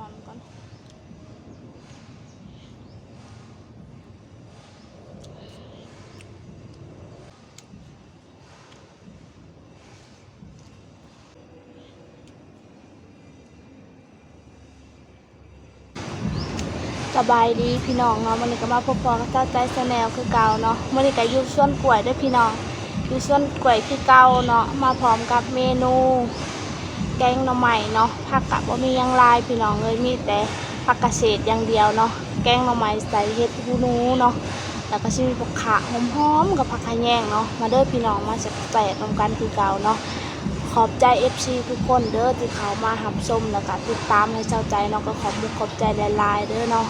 ຫອມກ່ອນ. ສະບາຍດີພີ່ນ້ອງເນາະ, ມື້ນີ້ກໍມາພົບພໍ້ກັບສາວໃຈ Channel ຄືເກົ່າເນາະ. ມື້ນີ້ກໍຢູ່ສວນກ້ວຍເດີ້ພີ່ນ້ອງ, ຢູ່ສວນກ້ວຍຄືເກົ່າເນາະ, ມາພ້ອມກັບເມນູແກງໜໍ່ໄມ້ເນາະ. ຜັກກະບໍ່ມີຫຍັງຫຼາຍພີ່ນ້ອງເອີຍ, ມີແຕ່ຜັກກະເສດຢ່າງດຽວເນາະ, ແກງໜໍ່ໄມ້ໃສ່ເຫັດຫູໜູເນາະ, ແລ້ວກໍຊິມີຜັກຂະຫອມໆກັບຜັກຂະແຍງເນາະ. ມາເດີ້ພີ່ນ້ອງ ມາແຊບໆນຳກັນຄືເກົ່າເນາະ. ຂອບໃຈ ເອັຟຊີ ທຸກຄົນເດີ້ ທີ່ເຂົ້າມາຮັບຊົມ ແລ້ວກະຕິດຕາມໃຫ້ສາວໃຈເນາະ, ກໍຂອບມຸກຂອບໃຈຫຼາຍໆເດີ້ເນາະ.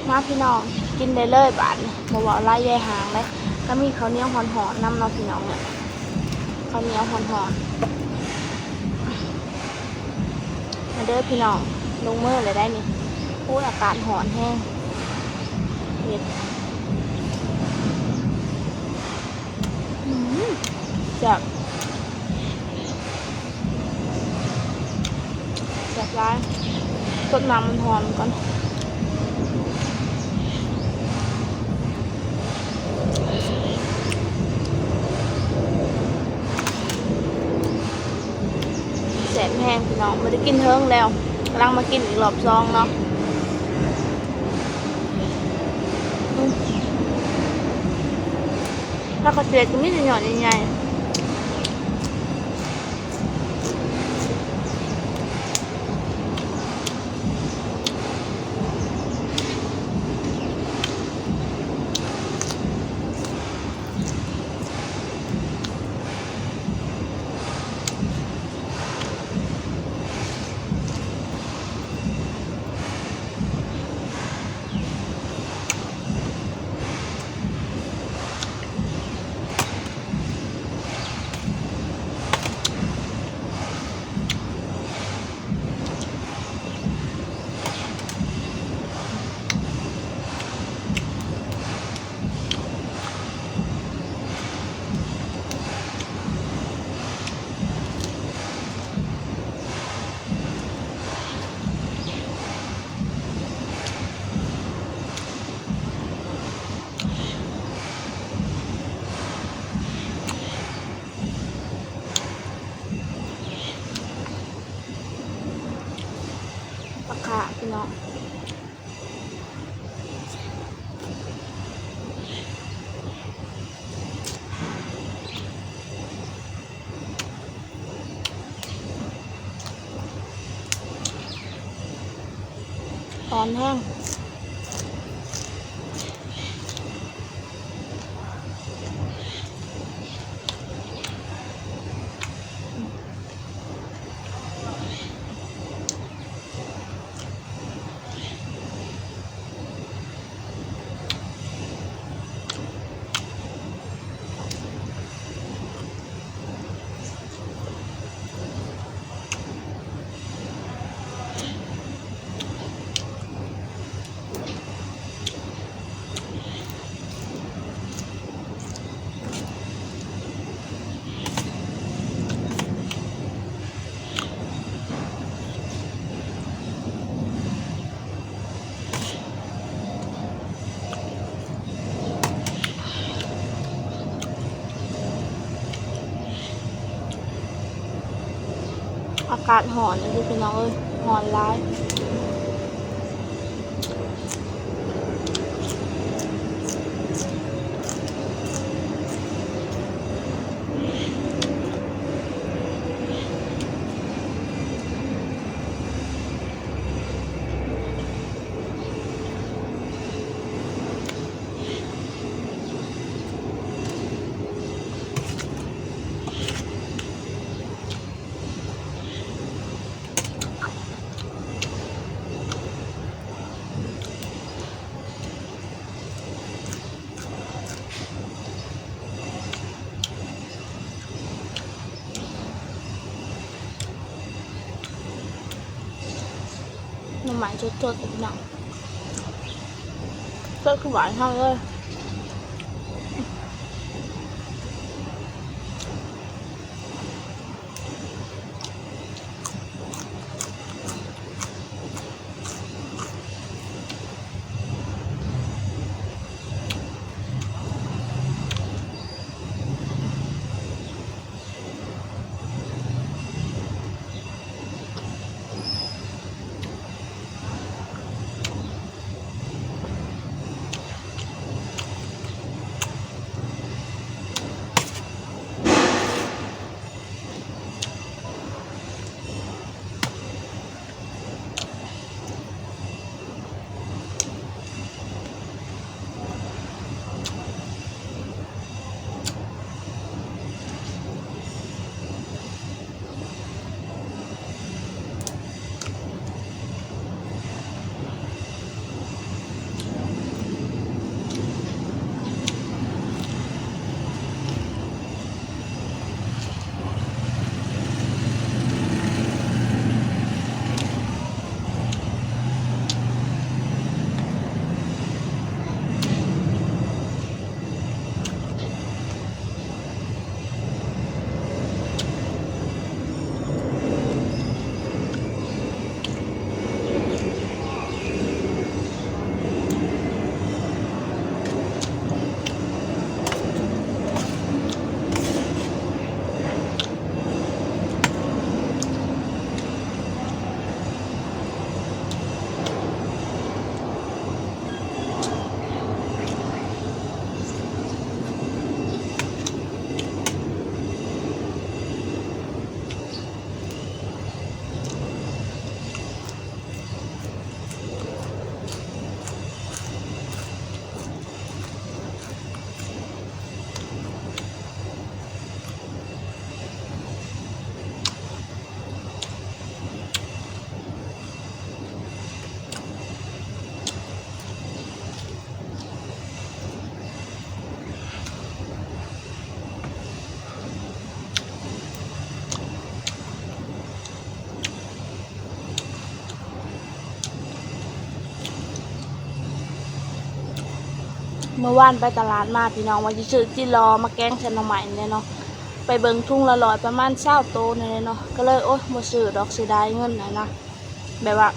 ມາພີ່ນ້ອງ ກິນໄດ້ເລີຍບາດນີ້, ບໍ່ເວົ້າຫຼາຍຢາຍຫ່າງເດ້. ກໍມີເຂົ້າໜຽວຮ້ອນໆນຳເນາະພີ່ນ້ອງເອີຍ, ເຂົ້າໜຽວຮ້ອນໆ. ມາເດີ້ພີ່ນ້ອງ ລົງມືເລີຍໄດ໋ນີ້. ໂອ້ຍ ອາກາດຮ້ອນແຮງ. ເຮັດ ອືມ ແຊບ ແຊບຫຼາຍ. ຊົດນ້ຳມັນຮ້ອນກ່ອນ. ແຊບແຮງພີ່ນ້ອງ, ບໍ່ໄດ້ກິນເຖິງແລ້ວ, ກຳລັງມາກິນອີກລອບສອງເນາະ. ອືມ ຜັກກະເສດກໍມີແຕ່ຍອດໃຫຍ່ໆ. ປາຄາພີ່ນ້ອງ ຮ້ອນແຮງ. ອາກາດຮ້ອນຢູ່ພີ່ນ້ອງເອີຍ ຮ້ອນຫຼາຍ. ໜໍ່ໄມ້ສົດໆ ພີ່ນ້ອງ ສົດຄືບ້ານເຮົາເລີຍ. ອ ເມື່ອວານໄປຕະຫຼາດມາພີ່ນ້ອງ ວ່າຊິຊື້ຈິລໍມາແກງໃສ່ໜໍ່ໄມ້ນີ້ແຫຼະເນາະ ໄປເບິ່ງທຸງລະຮ້ອຍ ປະມານຊາວໂຕນີ້ແຫຼະເນາະ ກໍເລີຍ ໂອ້ຍ ບໍ່ຊື້ດອກ ເສຍດາຍເງິນຫັ້ນນະ ແບບວ່າ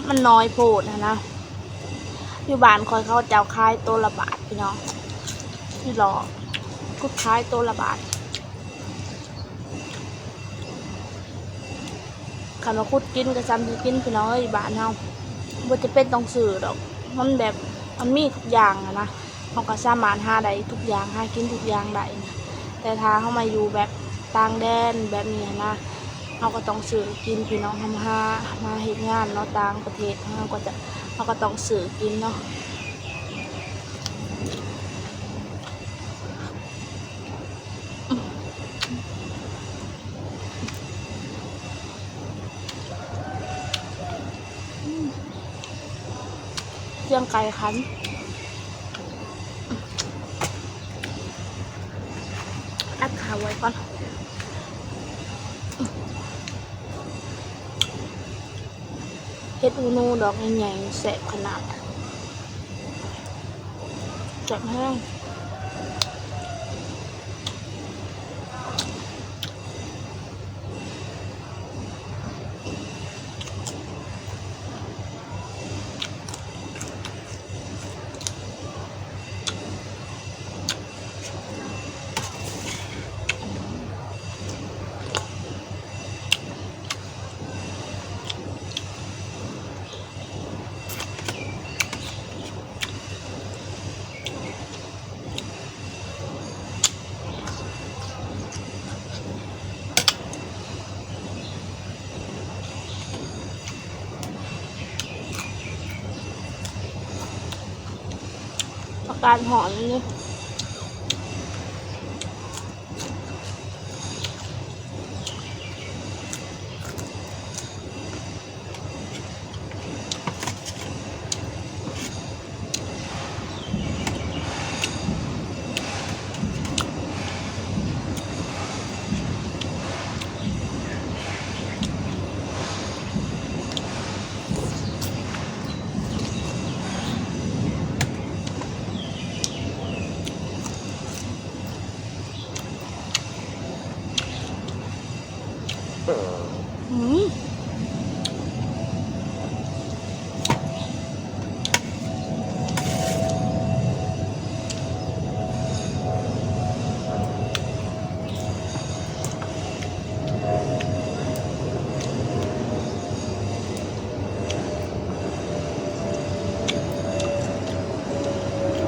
ມັນນ້ອຍໂພດຫັ້ນນະ. ຢູ່ບ້ານຂ້ອຍເຂົາເຈົ້າຂາຍໂຕລະບາດພີ່ນ້ອງ ຈິລໍ ຂຸດຂາຍໂຕລະບາດ. ຄັນວ່າຂຸດກິນກໍຊ່ຳຊິກິນພີ່ນ້ອງເອີຍ ບ້ານເຮົາບໍ່ຈຳເປັນຕ້ອງຊື້ດອກ ມັນແບບ ມັນມີທຸກຢ່າງຫັ້ນນະ ເຮົາກໍສາມາດຫາໄດ້ທຸກຢ່າງ ຫາກິນທຸກຢ່າງໄດ້ນະ. ແຕ່ຖ້າເຮົາມາຢູ່ແບບຕ່າງແດນແບບນີ້ຫັ້ນນະ ເຮົາກໍຕ້ອງຊື້ກິນພີ່ນ້ອງ ເຮົາມາຫາ ມາເຮັດງານເນາະ ຕ່າງປະເທດ ເຮົາກໍຈະ ເຮົາກໍຕ້ອງຊື້ກິນເນາະ. ອືມ ສຽງໄກ່ຂັນ ອັດເຂົ້າໄວ້ກ່ອນ. ເຫັດຫູໜູດອກໃຫຍ່ໆ ແຊບຂະໜາດ ແຊບແຮງ. ອາກາດຮ້ອນນີ້. ອືມ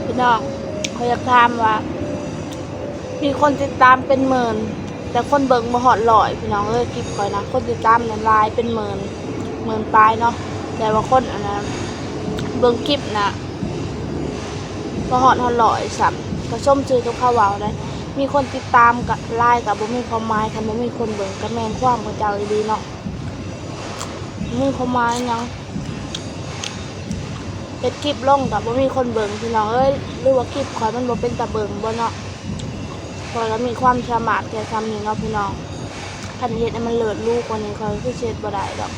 ພີ່ນ້ອງ ຂ້ອຍຢາກຖາມວ່າ ມີຄົນຕິດຕາມເປັນໝື່ນ ແຕ່ຄົນເບິ່ງບໍ່ຮອດຮ້ອຍ ພີ່ນ້ອງເອີຍ. ຄລິບຂ້ອຍນະ ຄົນຕິດຕາມນັ້ນຫຼາຍເປັນໝື່ນ ໝື່ນປາຍເນາະ ແຕ່ວ່າຄົນ ອັນນັ້ນ ເບິ່ງຄລິບນະ ບໍ່ຮອດ ຮອດຮ້ອຍຊ້ຳ. ກໍສົມຊື່ຕົວເຂົາເວົ້າໄດ໋ ມີຄົນຕິດຕາມກໍຫຼາຍ ກໍບໍ່ມີຄວາມໝາຍ ຄັນບໍ່ມີຄົນເບິ່ງ. ກໍແມ່ນຄວາມເຂົາເຈົ້າອີ່ຫຼີເນາະ ບໍ່ມີຄວາມໝາຍຫຍັງ. ເຮັດຄລິບລົງກໍບໍ່ມີຄົນເບິ່ງ ພີ່ນ້ອງເອີຍ ຫຼືວ່າຄລິບຂ້ອຍມັນບໍ່ເປັນຕາເບິ່ງບໍເນາະ. ຂ້ອຍກໍມີຄວາມສາມາດແຄ່ສ່ຳນີ້ເນາະ ພີ່ນ້ອງ. ຄັນເຮັດໃຫ້ມັນເລີດຫຼູກວ່ານີ້ ຂ້ອຍຄືຊິເຮັດບໍ່ໄດ້ດອກ.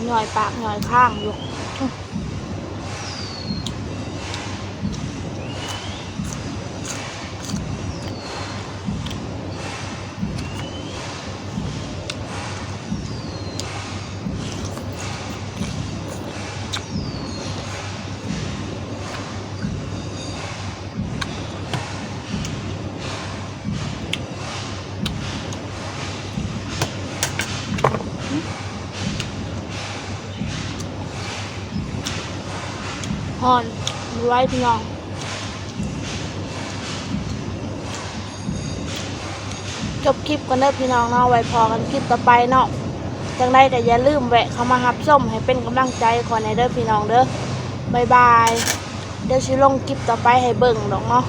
ຫຍ້ອຍປາກຫຍ້ອຍຄາງຢູ່. ຮ້อน ບໍ່ໄຫວພີ່ນ້ອງ. ຈົບຄລິບກ່ອນເດີພີ່ນ້ອງເນາະ ໄວ້ພໍ້ກັນຄລິບຕໍ່ໄປເນາະ. ຈັ່ງໃດກໍຢ່າລືມແວະເຂົ້າມາຮັບຊົມໃຫ້ເປັນກຳລັງໃຈຂ້ອຍແດ່ເດີພີ່ນ້ອງເດີ. ບາຍບາຍ. ດຽວຊິລົງຄລິບຕໍ່ໄປໃຫ້ເບິ່ງດອກເນາະ.